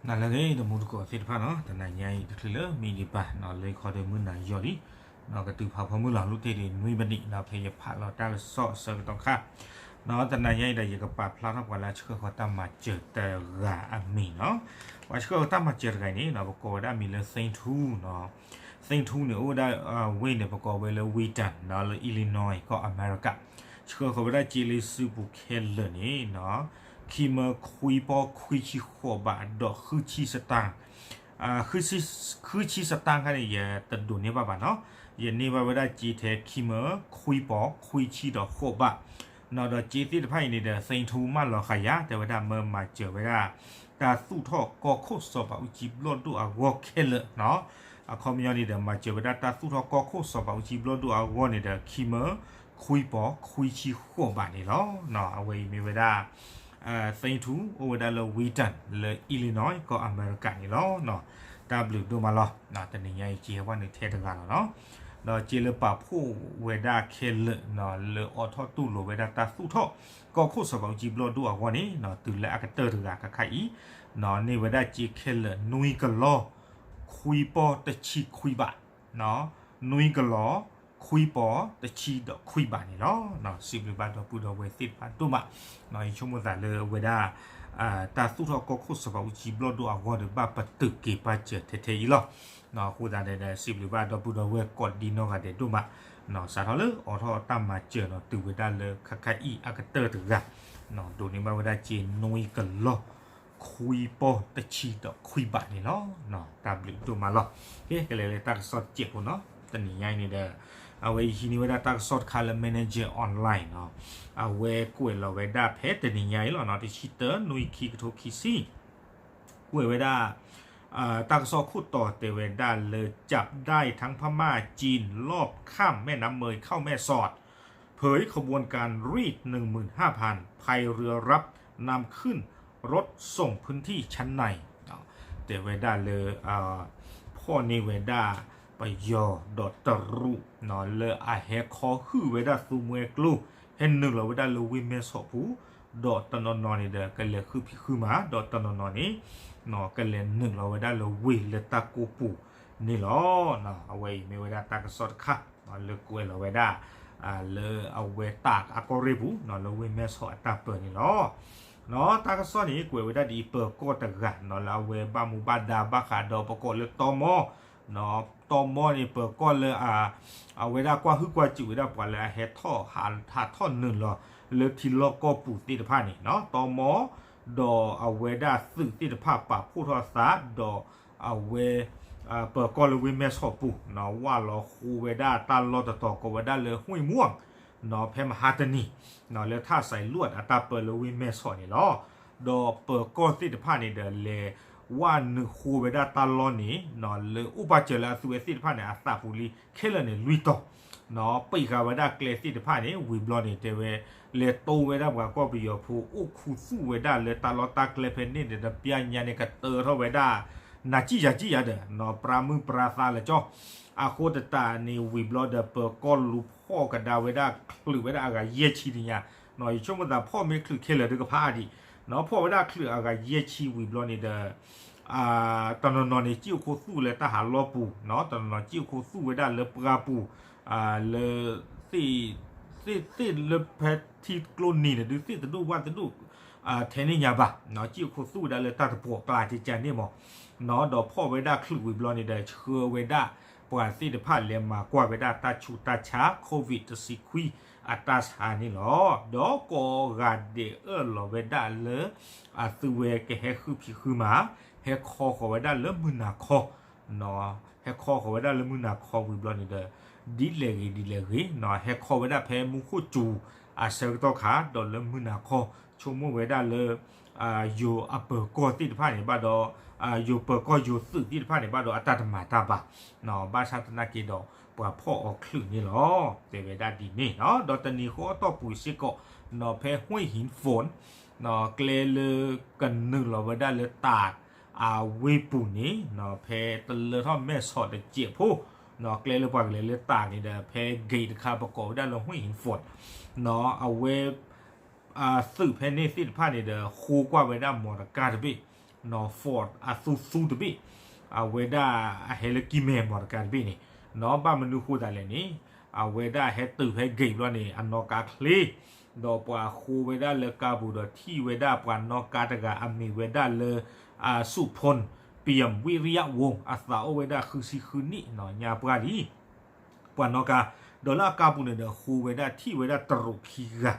နၤလၢအဂ့ၤ တမူတကိးသ့ၣ်တဖၣ်နီၤ, တနၤညါအံၤတချုးလၢမံးနံးဘၣ်နီၤ လၢခီဒုးမုၢ်နၤယီၤလံ, ကတုၤဖးဖီမုၢ်လီၤ လူၤတ့ၢ်ဒံးနွံမံးနံးနီၤ ဖဲယဖးလီၤတၢ်ကစီၣ်အဆၢကတီၢ်ခါ နီၤ, တနၤညါအံၤဒီး ယကပာ်ဖျါထီၣ်ပှၤလၢအဆှၢဃီၤတၢ်မၤစၢၤတဂၤအမံၤနီၤ. ပှၤဆှၢဃီၤတၢ်မၤစၢၤတဂၤအံၤန့ၣ်နီၤ ပကိးဝဲဒၣ်အမံၤလၢ သ့ထူနီၤ. သ့ထူန့ၣ် အိၣ်ဝဲဒၣ်ဝ့ၢ်န့ၣ် ပကိးဝဲလၢ Wheaton နီၤ လၢ Illinois ကီၢ်အမဲရကၤ, ဆှၢဃီၤဝဲဒၣ်စ့လၢစုပူၤခဲလၢာ်န့ၣ်နီၤ ခံမၢခွံပီခွံဆံဃိးဘး ဒီးဃုဆံစတၢၣ် ဃုဆံစတၢၣ်ခါန့ၣ် ယတဒိးန့ၢ်ဘၣ်ဘၣ်နီၤ, ယန့ၢ်ဘၣ်ဝဲဒၣ်စ့ထဲခံမၢခွံပီခွံဆံဒီးဃိးဘး, နီၤ ဒီးစ့သ့ၣ်တဖၣ်အံၤန့ၣ်ဒီး သ့ထူမၢလီၤဃာ်ယၤ တဲဝဲဒၣ်မၢမၤစၢၤဝဲဒၣ် တၢ်သူၣ်ထီၣ်ကီၢ်ခိၣ်စီၤပၤအူကၠံဘျီၣ်ဒိၣ်အဂီၢ်ခဲလၢာ်နီၤ, အခီပညီန့ၣ်ဒီး မၤစၢၤဝဲဒၣ်တၢ်သူၣ်ထီၣ်ကီၢ်ခိၣ်စီၤပၤအူကၠံဘျီၣ်ဒိၣ်အဂီၢ်န့ၣ်ဒီး ခံမၢခွံပီခွံဆံဃိးဘးန့ၣ်လီၤ. အဝဲအံၤမ့ၢ်ဝဲဒၣ် သ့ထူ အိၣ်ဝဲဒၣ်လၢ Wheaton လၢ Illinois ကီၢ်အမဲရကၤန့ၣ်လီၤ. တၢ်ဘျုးဒိၣ်မးလီၤ. တနံၤညါအံၤ စ့ဟဲပှၢ်နုာ်ထဲတဂၤလီၤနီၤ, ဒီးစ့လၢပာ်ဖှိၣ်ဝဲဒၣ်ခဲလၢာ်နီၤ လၢအိးထီၣ်တူၢ်လိာ်ဝဲဒၣ်တၢ်သူၣ်ထီၣ် ကီၢ်ခိၣ်စီၤပၤအူကၠံဘျီၣ်ဒိၣ်အဂီၢ်န့ၣ်နီၤ တုၤလၢအကတၢၢ်တဂၤခါခါအံၤ နီၤ န့ၢ်ဝဲဒၣ်စ့ခဲလၢာ် နွံကလီၢ် ခွံပီတဆံခွံဘး နွံကလီၢ် ခွံပီတဆံဒီးခွံဘးန့ၣ်လီၤ. စံးဘျုးဘၣ်ဒီပုၢ်ဒီဝဲၢ်သ့ၣ်တဖၣ်ဒိၣ်မး, ယဆိကမိၣ်သးလၢအဝဲဒၣ် တၢ်သူၣ်ထီၣ်ကီၢ်ခိၣ်စီၤပၤအူကၠံဘျီၣ်ဒိၣ်အဂီၢ်ဒီး ဘၣ်ပတုာ်က့ၤပာ်စၢၤထဲထဲအံၤလီၤ. အဃိသတးဒီး စံးဘျုးဘၣ်ဒီပုၢ်ဒီဝဲၢ်ကိးဒံနီၢ်ဂၤဒဲးဒိၣ်မး, စးထီၣ်လၢအိးထီၣ်တၢ်မၤစၢၤနီၤ တုၤဝဲဒၣ်လၢခါခါအံၤအကတၢၢ်တဂၤ ဒိးန့ၢ်ဘၣ်ဝဲဒၣ်စ့နွံကလီၢ် ခွံပီတဆံဒီးခွံဘးန့ၣ်လီၤ. တၢ်ဘျုးဒိၣ်မးလီၤ. ကဲ ကလဲၤလၢတၢ်ကစီၣ်တစဲးဖိနီၤ, တနံၤညါအံၤန့ၣ်ဒီး အဝဲယဟံးန့ၢ်ဝဲဒၣ်တၢ်ကစီၣ်တခါလၢ Manager Online နီၤ, အဝဲကွဲးလီၤဝဲဒၣ်ဖဲတနံၤညါအံၤလီၤနီၤ တဆံတၢ နွံခံ ကထိခံဆံ ကွဲးဝဲဒၣ် တၢ်ကစီၣ်ခိၣ်တီတဲဝဲဒၣ်လၢ จับได้ทั้งพม่าจีนลอบข้ามแม่น้ำเมยเข้าแม่สอด เผยขบวนการรีด หนึ่งหมื่นห้าพัน พายเรือรับนำขึ้นรถส่งพื้นที่ชั้นใน တဲဝဲဒၣ်လၢ ဖီၣ်န့ၢ်ဝဲဒၣ် ပယီၤဒီးတရူး လၢအဟဲခီဟုၣ်ဝဲဒၣ်သူမှဲကျိ ဟဲနုာ်လီၤဝဲဒၣ်လၢဝ့ၢ်မဲဆီးပူၤ, ဒီးတနီၤနီၤန့ၣ်ဒီး ကလဲၤဃုဖံးဃုမၤ ဒီးတနီၤနီၤန့ၣ် ကလဲၤနုာ်လီၤဝဲဒၣ်လၢဝ့ၢ်လၢတၢ်ကိၢ်ပူၤန့ၣ်လီၤ. အဝဲအံၤမ့ၢ်ဝဲဒၣ်တၢ်ကစီၣ်တခါ လၢကွဲးလီၤဝဲဒၣ် လၢအဝဲတၢ်အကီၢ်ရ့ၣ်ပူၤ လၢဝ့ၢ်မဲဆီးအတၢ်ပၢန့ၣ်လီၤ. တၢ်ကစီၣ်န့ၣ် ကွဲးဝဲဒၣ်ဒ်အံၤ ပၢၤကီၢ်တဂၤနီၤ လၢအဝဲဘၣ်မူဘၣ်ဒါဘၣ်ဃးဒီးပကိးလၢတီမီ, တီမီန့ၣ် ပၢၤကီၢ်လၢ အဝဲဒၣ်ကွၢ်ဟုၣ်ကွၢ်စူၣ်ဝဲဒၣ်ပှၤလၢအဟဲထီၣ်ဟးထီၣ်နုာ်လီၤ လၢထံလီၢ်ကီၢ်ပူၤသ့ၣ်တဖၣ်န့ၣ် တီမီ ဒီးအဝဲဒၣ်သုးသ့ၣ်တဖၣ်ပာ်ဖှိၣ်ထီၣ်အသး ဒီးအဝဲ ပၢၤကီၢ်လၢဝ့ၢ်မဲဆီးပူၤ ဝၢ်လီၤဃိဝဲဒၣ်တၢ်လီၢ်တတီၤကိးဝဲဒၣ်လၢ ห้วยม่วง ဖဲမဟါတနံၤ လၢထၣ်စဲးလွဲၣ်အတၢ်ပၢလၢဝ့ၢ်မဲဆီးန့ၣ်လီၤ. ဒီးပၢၤကီၢ်သ့ၣ်တဖၣ်န့ၣ်ဒီး လဲၤဝၢ်နုာ်ဃိဝဲဒၣ်တၢ်လီၢ်န့ၣ် လၢအိၣ်ပာ်စၢၤလၢအသုးဝဲသ့ၣ်တဖၣ်န့ၣ် အသးပူၤလံခဲလၢာ်န့ၣ် လွံၢ်တီၤ ပံးဃာ်ဝဲဒၣ်ကျဲသ့ၣ်တဖၣ်န့ၣ် ဝံၤဘျီန့ၣ် တဲဝဲ လဲၤတိဝဲဒၣ်ပှၤကီၢ်ပယီၤဖိ အိၣ်ခူသူၣ်ဝဲဒၣ်လၢတၢ်လီၢ်တၢ်ကျဲဖဲန့ၣ်ဒီး တပျၢ်ညါန့ၣ် ကတၢထီၣ်ဝဲဒၣ် နၤစံၣ်ယၤစံၣ်ယၤဒီး ပြၢမုၢ်ပြၢသါလၢကၠီ အဃိသတးန့ၣ် ဝံၤဘျီဒီး ပၢၤကီၢ်လူၤဖီၣ်ကဒါဝဲဒၣ်ချုးဝဲဒၣ်အဂၤယဲၢ်ဆံတညါ, ယဆိကမိၣ်သးဖီၣ်မ့ၢ်ချုးခဲလၢာ်ဒုးကဖးဒံး, ဖီၣ်ဝဲဒၣ်ချုးအဂၤယဲၢ်ဆံဝံၤဘျီန့ၣ်ဒီး တနီၤနီၤန့ၣ် စံၣ်အိၣ်ခူသူၣ်လၢတၢ်ဟးလီၢ်ပူၤ, တနီၤနီၤစံၣ်အိၣ်ခူသူၣ်ဝဲဒၣ်လၢပှၢ်ပူၤ, လၢ သ့ၣ်လၢဖဲထံကျိနံၤန့ၣ်ဒုး သ့ၣ်တဒိၣ်ဝၣ်တဒိၣ် ထဲန့ၣ်ညါဘၣ်, စံၣ်အိၣ်ခူသူၣ်ဝဲဒၣ်လၢတၢ်တပှီၤကျါကကန့ၣ်မး, ဒီးဖီၣ်ဝဲဒၣ်ချုးဝံၤဘျီန့ၣ်ဒီး ဆှၢဝဲဒၣ်ပှၤသ့ၣ်တဖၣ်လဲၤမၤကွၢ်ဝဲဒၣ်တၢ်ဆူးတၢ်ဆါ COVID တဆံခွံအတၢ်ဆါန့ၣ်လီၤ. ဒီးကိးဂၤဒဲးအၢၣ်လီၤဝဲဒၣ်လၢ အသုဝဲကဟဲဃုဖံးဃုမၤ, ဟဲခီဃီၤဝဲဒၣ်လၢမုၢ်နၤခီ ဟဲခီဃီၤဝဲဒၣ်လၢမုၢ်နၤခီဝံၤဘျီန့ၣ်ဒီး ဒ်လဲၣ်ဂ့ၤဒ်လဲၣ်ဂ့ၤ ဟဲခီဝဲဒၣ်ဖဲမူခိၣ်စူၤအဆၢကတီၢ်ခါ ဒီးလၢမုၢ်နၤခီ ဆိကမိၣ်ဝဲဒၣ်လၢ ယိၤအပၢၤကီၢ်သ့ၣ်တဖၣ်န့ၣ်ဘၣ်ဒီး ယိၤပၢၤကီၢ်ယိၤသုးသ့ၣ်တဖၣ်န့ၣ်ဘၣ်ဒီး အတၢ်တမၤတၢ်ဘၣ်, ဘၣ်ဆၣ်သနာ်က့ဒီး ပှၤဖီၣ်အီၤချုးန့ၣ်လီၤ. တဲဝဲဒၣ်ဒ်န့ၣ်နီၤ ဒီးတနံၤဃီအတီၢ်ပူၤစ့ၢ်ကီး ဖဲ ห้วยหินฝน ကျဲလၢကနုာ်လီၤဝဲဒၣ်လၢတၢ်အဝ့ၢ်ပူၤန့ၣ် ဖဲတလၢထီၣ်မဲၢ်ဆီးတစဲးဖိ ကျဲလၢပှၤကလဲၤလၢတၢ်န့ၣ်ဒီး ဖဲ gate တခါပကိးဝဲဒၣ်လၢ ห้วยหินฝน အဝဲ သုးဖဲန့ၣ်သ့ၣ်တဖၣ်န့ၣ်ဒီး ဃိကွၢ်ဝဲဒၣ်မီတကၢ်တဘ့ၣ် Ford အသူသူတဘ့ၣ်, အဝဲဒၣ်အဟဲလၢကံၢ်မဲၢ်မီတကါတဘ့ၣ်န့ၣ်, နီၢ် ဘၣ်မနုၤဃိသးလဲၣ်န့ၣ်, အဝဲဒၣ်ဟဲတုၤဖဲ gate ဘျီန့ၣ် အနီၣ်ကါချ့, ဒီးပှၤဃိဝဲဒၣ်လၢကါပူၤဒီးထံၣ်ဝဲဒၣ်ပှၤနီၣ်ကါတဂၤအမံၤဝဲဒၣ်လၢ အ Supon Piam Wiriya Wong အသးအိၣ်ဝဲဒၣ်ဃုဆံဃုနံၣ် ညါပှၢ်လံ ပှၤနီၣ်ကါ, ဒီးလၢအကါပူၤန့ၣ်ဒီးဃိဝဲဒၣ်ထံၣ်ဝဲဒၣ်တရူးခံဂၤ,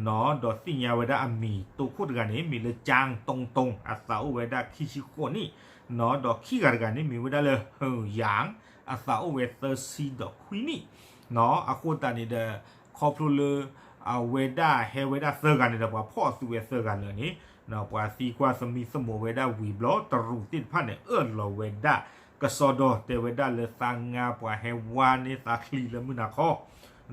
နီၢ် ဒီးသ့ၣ်ညါဝဲဒၣ်အမံၤ တိခိၣ်တဂၤန့ၣ် မ့ၢ်လၢ ကၠၢင်းတုံးတုံး အသးအိၣ်ဝဲဒၣ်ခံဆံဃိးနံၣ်, နီၢ် ဒီးခံဂၤတဂၤန့ၣ်မ့ၢ်ဝဲဒၣ်လၢ ဟၢၣ်ယၣ် အသးအိၣ်ဝဲသၢဆံဒီးခွံနံၣ်, နီၢ် အဃိသတးန့ၣ်ဒီး ခီဖျိလၢ အဝဲဒၣ်ဟဲဝဲဒၣ်သၢဂၤန့ၣ်ဒီး ပှၤဖီၣ်အသုးဝဲသၢဂၤလၢာ်န့ၣ်, နီၢ် ပှၤသံကွၢ်သမံသမိးဝဲဒၣ်ဝံၤဘျီ တရူးသ့ၣ်တဖၣ်န့ၣ် အၢၣ်လီၤဝဲဒၣ် ကစီဒီ တဲဝဲဒၣ်လၢသးငါပှၤဟဲဝါန့ၢ်သးချံလၢမုၢ်နၤခီ,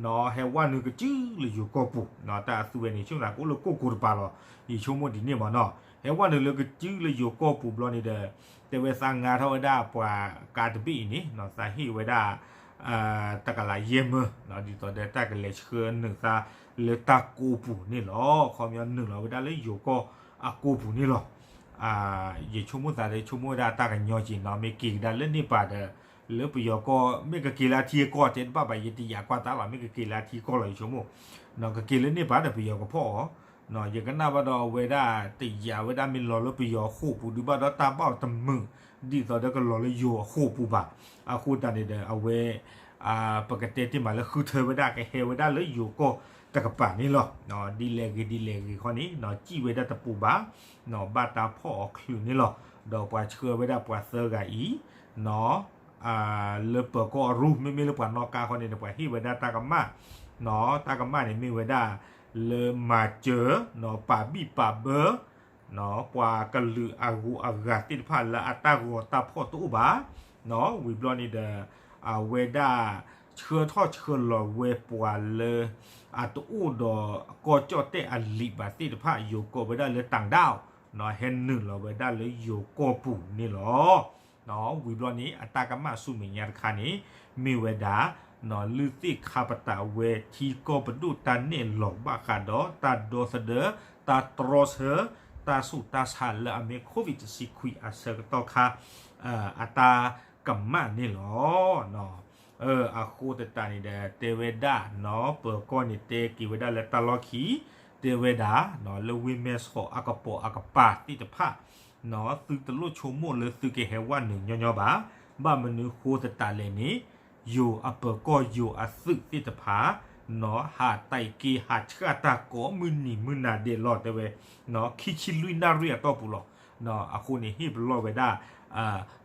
နီၢ် ဟဲဝါနုာ်ကစုလၢယိၤကီၢ်ပူၤ, နီၢ် တၢ်အသုးဝဲန့ၣ် ဆိကမိၣ်သးကအိၣ်လၢကိၢ်ကိၤတပၤလီၤ, ယဆိကမိၣ်ဒ်န့ၣ်မးနီၢ်, ဟဲဝါနုာ်လၢကစုလၢယိၤကီၢ်ပူၤဘျီန့ၣ်ဒီး တဲဝဲသးငါထီၣ်ဝဲဒၣ်ပှၤကါတဘ့ၣ်အံၤန့ၣ် နီၢ် သးဟ့ၣ်ဝဲဒၣ် တကလးယဲၢ်မၢ, နီၢ် ဒ်သိးဒီးတၢ်ကလဲၤဆှၢနုာ်သးလၢတၢ်ကိးပူၤန့ၣ်လီၤ. ခီပညီနုာ်လီၤဝဲဒၣ်လၢယိၤကီၢ်အကိးပူၤန့ၣ်လီၤ. ယဆိကမိၣ်သးဒီး ဆိကမိၣ်ဝဲဒၣ်တၢ်ကညီက့ၤနီၢ် မ့ၢ်က့ၤကဒါလၢန့ၢ်ပၤဒီး လၢပယီၤကီၢ် မ့ၢ်ကက့ၤလၢအထံအကီၢ်တဲတဘၣ်ဘၣ် ယတယာ်ကွၢ်သးလီၤ မ့ၢ်ကက့ၤလၢအထံအကီၢ်လီၤ ယဆိကမိၣ်, နီၢ် ကက့ၤလၢန့ၢ်ပၤဒီးပယီၤကဖီၣ်အီၤ, နီၢ် ယကနၣ်ဘၣ်ဒီးအဝဲဒၣ်တယာ်ဝဲဒၣ်မ့ၢ်လီၤလၢပယီၤဃိာ်ပူၤဒုးဘၣ်ဒီးတၢ်ဘၣ်အီၤတမုာ် ဒ်သိးဒီးကလီၤလၢယိၤအဃိာ်ပူၤဘၣ်. အဃိသတးန့ၣ်ဒီး အဝဲ ပကတဲတ့ၢ်မးလၢဃုထၢဝဲဒၣ် ကဟဲဝဲဒၣ်လၢယိၤကီၢ်တကပၤန့ၣ်လီၤ. ဒ်လဲၣ်ဂ့ၤဒ်လဲၣ်ဂ့ၤခီန့ၣ် နီၢ် စံၣ်ဝဲဒၣ်တပူၤဘၣ်, နီၢ် ဘၣ်တၢ်ဖီၣ်အီၤချုးန့ၣ်လီၤ. ဒီးပှၤဆှၢဝဲဒၣ်ပှၤသၢဂၤအံၤ နီၢ် လၢပၢၤကီၢ်အရူ မ့မ့ၢ်လၢပှၤနီၣ်ကါခီန့ၣ်ဒီး ပှၤဟ့ၣ်ဝဲဒၣ်တၢ်ကမၣ်, နီၢ် တၢ်ကမၣ်န့ၣ်မ့ၢ်ဝဲဒၣ် လၢမၤစၢၤ နီၢ် ပာ်ဘံၣ်ပာ်ဘၢ နီၢ် ပှၤကလုာ်အဂုၤအဂၤသ့ၣ်တဖၣ်လၢအတၢ်ဂီၤတၢ်ဖီၣ်တအိၣ်ဘၣ်, နီၢ် ဝံၤဘျီန့ၣ်ဒီး အဝဲဒၣ်ဆှၢထီၣ်ဆှၢလီၤဝဲပှၤလၢ အတအိၣ်ဒီးကီၢ်ကၠီၣ်တဲၣ်အလံာ်ဘၣ်သ့ၣ်တဖၣ် ယိၤကိးဝဲဒၣ်လၢ တၢင်ဒၣ် နီၢ် ဟဲနုာ်လီၤဝဲဒၣ်လၢယိၤကီၢ်ပူၤန့ၣ်လီၤ. နီၢ် ဝံၤဘျီန့ၣ် အတၢ်ကမၣ်ဆူမဲာ်ညါတခါန့ၣ် မ့ၢ်ဝဲဒၣ် နီၢ် လုၢ်သ့ၣ်ခါပတာ်ဝဲထံကီၢ်ပဒိၣ်တၢ်နဲၣ်လီၤဘၣ်ဃးဒီးတၢ်ဒီသဒၢ တၢ်တြီဆၢ တၢ်ဆူးတၢ်ဆါလၢအမ့ၢ် COVID တဆံခွံအဆၢကတီၢ်ခါ အတၢ်ကမၣ်န့ၣ်လီၤ. အဃိသတးန့ၣ်ဒီး တဲဝဲဒၣ် နီၢ် ပၢၤကီၢ်န့ၣ် တဲက့ၤဝဲဒၣ်လၢတၢ်လီၢ်ခံ တဲဝဲဒၣ် နီၢ် လၢဝ့ၢ်မဲၢ်ဆီးအကပိာ်အကပၤသ့ၣ်တဖၣ် နီၢ် သုတလိၣ်ဆိကမိၣ်လၢသုကဟဲဝဲနုာ်ညီညီဘၣ်. ဘၣ်မနုၤဃိသတးလဲၣ်န့ၣ် ယိၤအပၢၤကီၢ်ယိၤအသုးသ့ၣ်တဖၣ် နီၢ် ဟးတၢ်က့ၤဟးဆှၣ်တၢ်ကိးမုၢ်နံၤမုၢ်နၤဒဲးလီၤ တဲဝဲ နီၢ် ခံဆံလွံၢ်နၣ်ရံၣ်အတီၢ်ပူၤလီၤ. နီၢ် အဃိန့ၣ် ဟ့ၣ်ပလီၢ်ဝဲဒၣ်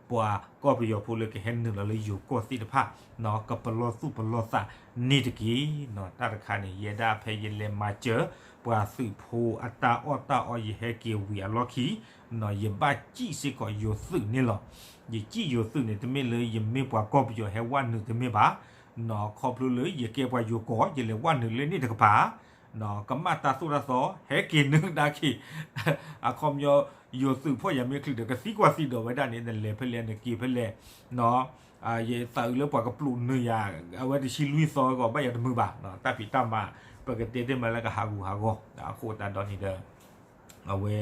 ပှၤကီၢ်ပယီၤဖိလၢကဟဲနုာ်လီၤလၢယိၤကီၢ်သ့ၣ်တဖၣ် နီၢ် ကပလီၢ်သူၣ်ပလီၢ်သးန့ၣ်တက့ၢ်. နီၢ် တၢ်တခါန့ၣ် ယဲဒၣ်ဖဲယလဲၤမၤစၢၤ ပှၤသုးဖိအတၢ်အီၣ်တၢ်အီ ယဟဲက့ၤဝံၤအလီၢ်ခံ နီၢ် ယဘၣ်စံၣ်စ့ၢ်ကီးယိၤသုးန့ၣ်လီၤ. ယစံၣ်ယိၤသုးန့ၣ် တမ့ၢ်လၢယမ့ၢ်ပှၤကီၢ်ပယီၤဟဲဝဲနုာ်တမ့ၢ်ဘၣ်. နီၢ် ခီဖျိလၢယကဲပှၤယိၤကီၢ် ယလဲၤဝဲနုာ်လၢန့ၣ်တကပၤ နီၢ် ကမၣ်တၢ်သိၣ်တၢ်သီ ဟဲက့ၤနုာ်ကဒါက့ၤ အခီပညီ ယိၤသုးဖီၣ်ယၤမ့ၢ်ချုးဒီး ကသံကွၢ်သံဒိးဝဲဒၣ်န့ၣ် နလဲၤဖဲလဲၣ် နက့ၤဖဲလဲၣ် နီၢ် ယသးအုးလၢပှၤကပျိးနုာ်ယၤ အဝဲတဆံလွံၢ်သီအဂီၢ် ဘၣ်ယၤတမုာ်ဘၣ်. တၢ်ဖံးတၢ်မၤ ပကတဲတ့ၢ်မးလၢကဟးဂူာ်ဟးဂီၤ အဃိသတးဒီးန့ၣ်ဒီး အဝဲ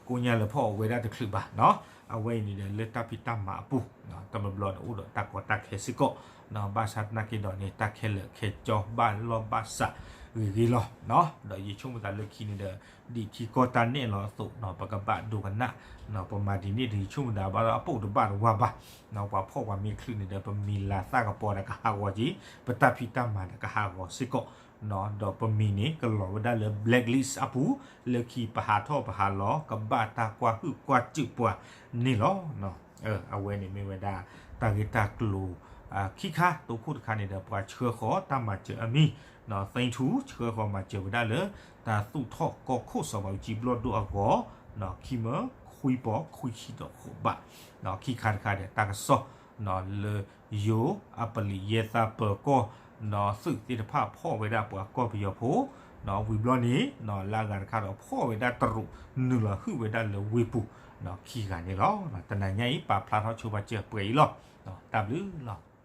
ကိညါလၢဖီၣ်အဝဲဒၣ်တချုးဘၣ် နီၢ် အဝဲအံၤန့ၣ်ဒီး လၢတၢ်ဖံးတၢ်မၤအပူၤ တဘျီဘျီန့ၣ် အိၣ်ဒီးတၢ်ကီတၢ်ခဲစ့ၢ်ကီး နီၢ် ဘၣ်ဆၣ်သနာ်က့ဒီးန့ၣ် တၢ်ခဲလၢာ်ခဲကၠီဘၣ်လီၢ်ဘၣ်စးဂ့ၤဂ့ၤလီၤ. ဒီးယဆိကမိၣ်သးလၢခံန့ၣ်ဒီး ဒ်ထံကီၢ်တၢ်နဲၣ်လီၤအသိး နီၢ် ပကဘၣ်ဒိကနၣ် နီၢ် ပမၤဒ်န့ၣ်ဒီး ယဆိကမိၣ်သးဘၣ်ဒီးအပိာ်တဘၣ်တဝါဘၣ် နီၢ် ပှၤဖီၣ်ပှၤမ့ၢ်ချုးန့ၣ်ဒီး ပမံၤလၤသၣ်ကပီၤဒီးကဟးဂီၤက့ၤ ပတၢ်ဖံးတၢ်မၤဒီးကဟးဂီၤစ့ၢ်ကီး နီၢ် ဒီးပမံၤန့ၣ်ကလီၤဝဲဒၣ်လၢ blacklist အပူၤ လၢခံပဟးထီၣ်ပဟးလီၤ ကဘၣ်တၢ်ကွၢ်ဟုၣ်ကွၢ်စူၣ်ပှၤန့ၣ်လီၤ. အဝဲန့ၣ်မ့ၢ်ဝဲဒၣ် တၢ်ဂ့ၢ်တၢ်ကျိၤ ခံခါတိခိၣ်တခါန့ၣ်ဒီး ပှၤဆှၢဃီၤတၢ်မၤစၢၤအမံၤ နီၢ် သိန်းထူ ဆှၢဃီၤမၤစၢၤဝဲဒၣ်လၢ တၢ်သူၣ်ထီၣ်ကီၢ်ခိၣ်စီၤဘးအူကၠံဘျီၣ်ဒိၣ်အဂီၢ် နီၢ် ခံမၢခွံပီၤခွံဆံဒီးဃိးဘး နီၢ် ခံခါတခါဒီး တၢ်ကစီၣ် နီၢ် လၢယိၤအပလံးယဲၢ်သးပၢၤကီၢ် နီၢ် သုးသ့ၣ်တဖၣ်ဖီၣ်ဝဲဒၣ်ပှၤကီၢ်ပယီၤဖိ နီၢ် ဝံၤဘျီန့ၣ် နီၢ် လၢအဂၤတခါဒီးဖီၣ်ဝဲဒၣ်တရူး နုာ်လီၤဟုၣ်ဝဲဒၣ်လၢဝ့ၢ်ပူၤ နီၢ် ခံဂၤန့ၣ်လီၤ. တနၤညါအံၤ ပာ်ဖျါထီၣ်ဆိပာ်စၢၤပှဲၤအံၤလီၤ. တၢ်ဘျုးလီၤ.